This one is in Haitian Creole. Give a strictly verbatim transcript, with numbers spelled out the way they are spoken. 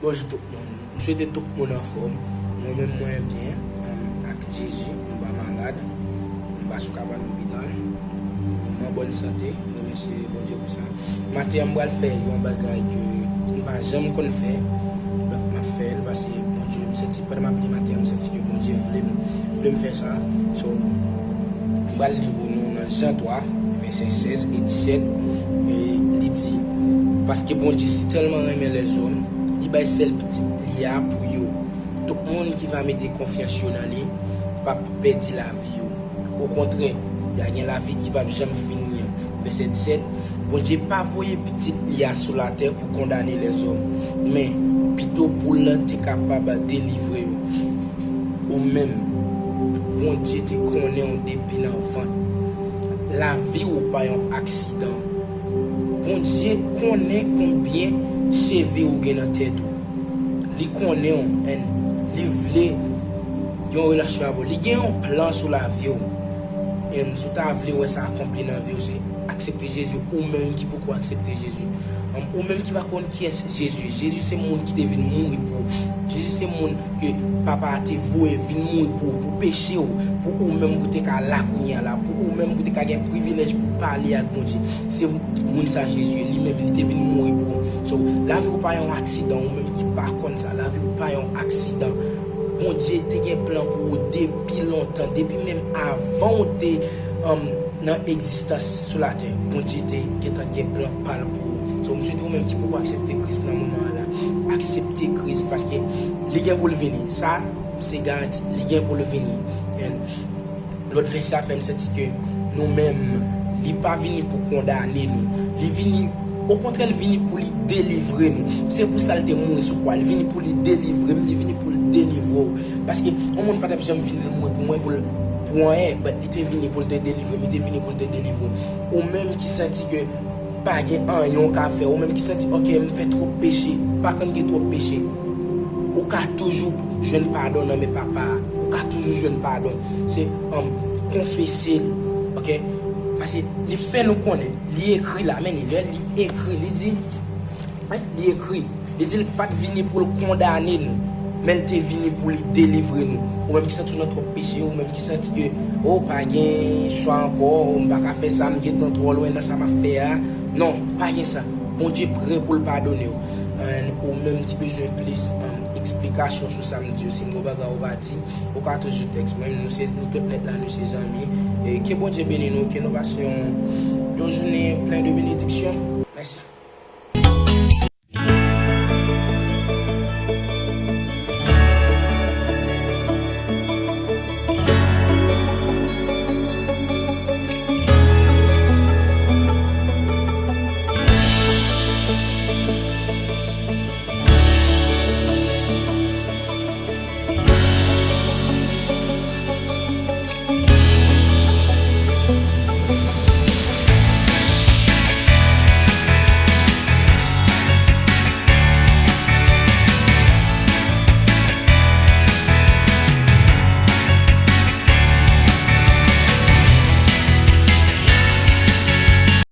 Bonjou tout moun. M swete tout moun anfòm. Mwen menm mwen byen, um, ak Jezi, m pa malad, m pa sou kabann lopital. M an bòn sante, m remèsye Bondye pou sa. Maten an m pral fè yon bagay ke m pa janm konn fè. Donk m ap fè l paske Bondye, m santi pandan m ap li maten an, m santi ke Bondye vle m, vle m fè sa. So, m pral li pou nou nan Jan twa, vèsè sèz e disèt, e li di, paske Bondye si tèlman renmen lèzòm, li bay sèl pitit li a pou yo. Tout moun ki va mete konfyans yo nan li p ap pèdi lavi yo. Okontrè, y a gen lavi ki p ap janm fini an. Vèsè disèt, Bondye pa voye pitit li a sou latè pou kondane lèzòm, men pito pou l te kapab delivre yo. Ou menm, Bondye te konnen w depi nan vant. Lavi w pa yon aksidan. Bondye konnen konbyen cheve ou gen nan tèt ou. Li konnen w, and li vle yon relasyon avè w. Li gen yon plan sou lavi w. And si w ta vle wè sa akonpli nan vi w, se aksepte Jezi, ou menm ki poko aksepte Jezi. Ou menm ki pa konn kiyès Jezi ye. Jezi se moun ki te vin mouri pou ou. Jezi se moun ke Papa a te voye vin mouri pou ou, pou peche w, pou ou menm pou te ka la kounye a la, pou ou menm pou te ka gen privilèj pou pale ak Bondye. Se moun sa Jezi ye, li menm li te vin mouri pou ou. So, lavi w pa yon aksidan, ou menm ki pa konn sa, lavi w pa yon aksidan. Bondye te gen plan pou ou depi lontan, depi menm avan w te, um, nan egzistans sou latè. Bondye te gentan gen plan pa l pou ou. So, m swete ou menm ki poko aksepte Kris nan moman an la, aksepte Kris paske li gen pou l vini. Sa, se garanti, li gen pou l vini. And lòt vèsè a fè m santi ke nou menm, li pa vini pou kondane nou. Li vini, okontrè, li vini pou li delivre nou. Se pou sa l te mouri sou kwa. Li vini pou li delivre m, li vini pou l delivre w. Paske yon moun pa t ap janm vini mouri pou mwen, pou l, pou anyen, but li te vini pou l te delivre m, li te vini pou l te delivre w. Ou menm ki santi ke pa gen anyen w ka fè, ou menm ki santi, ok, m fè twòp peche, pa konn gen twòp peche. Ou ka toujou jwenn padon nan men Papa a. Ou ka toujou jwenn padon. Se, um, konfese l, ok? Paske li fè nou konnen, li ekri la, men li, lè li ekri, li di, hein, li ekri. Li di l pa t vini pou l kondane nou, men l te vini pou li delivre nou. Ou menm ki santi w nan twòp peche, ou menm ki santi ke, o, pa gen chwa ankò, o, m pa ka fè sa, m gentan twò lwen nan sa m ap fè a. Non, pa gen sa. Bondye prè pou l padone w. And ou menm ki bezwen plis, um, eksplikasyon sou sa m di yo, si m gen yon bagay ou pa di, ou ka toujou tèks mwen. Nou se, nou tout nèt la, nou se zanmi. E ke Bondye beni nou, ke nou pase yon, yon jounen plen de benediksyon.